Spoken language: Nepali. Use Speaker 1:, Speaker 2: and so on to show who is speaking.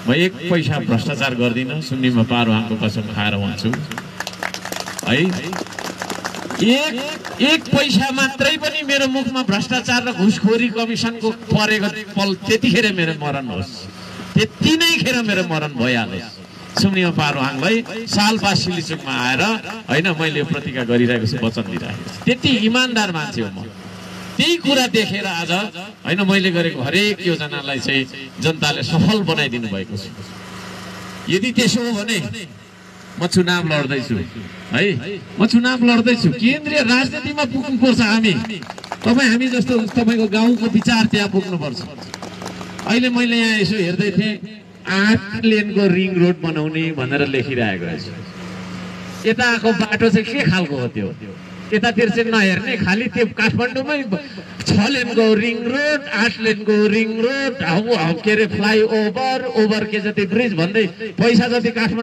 Speaker 1: म एक पैसा भ्रष्टाचार गर्दिनँ, सुन्नीमा पारुहाङको कसम खाएर भन्छु है। एक पैसा मात्रै पनि मेरो मुखमा भ्रष्टाचार र घुसखोरी कमिसनको परेको पल त्यतिखेर मेरो मरण होस्, त्यति नै खेर मेरो मरण भइहालोस्। सुन्नीमा पारुहाङलाई सालपा सिलिचुकमा आएर होइन मैले प्रतिज्ञा गरिरहेको छु, वचन दिइरहेको छु। त्यति इमान्दार मान्छे हो म। त्यही कुरा देखेर आज होइन मैले गरेको हरेक योजनालाई चाहिँ जनताले सफल बनाइदिनु भएको छ। यदि त्यसो हो भने म चुनाव लड्दैछु है, म चुनाव लड्दैछु। केन्द्रीय राजनीतिमा पुग्नुपर्छ हामी। हामी जस्तो तपाईँको गाउँको विचार त्यहाँ पुग्नुपर्छ। अहिले मैले यहाँ यसो हेर्दै थिएँ, 8 लेनको रिङ रोड बनाउने भनेर लेखिरहेको छु। यताको बाटो चाहिँ के खालको हो त्यो? यतातिर चाहिँ नहेर्ने, खालि त्यो काठमाडौँमै 6 लेनको रिङ रोड, 8 लेनको रिङ रोड, के अरे फ्लाइओभर, ओभर के जति ब्रिज भन्दै पैसा जति काठमाडौँ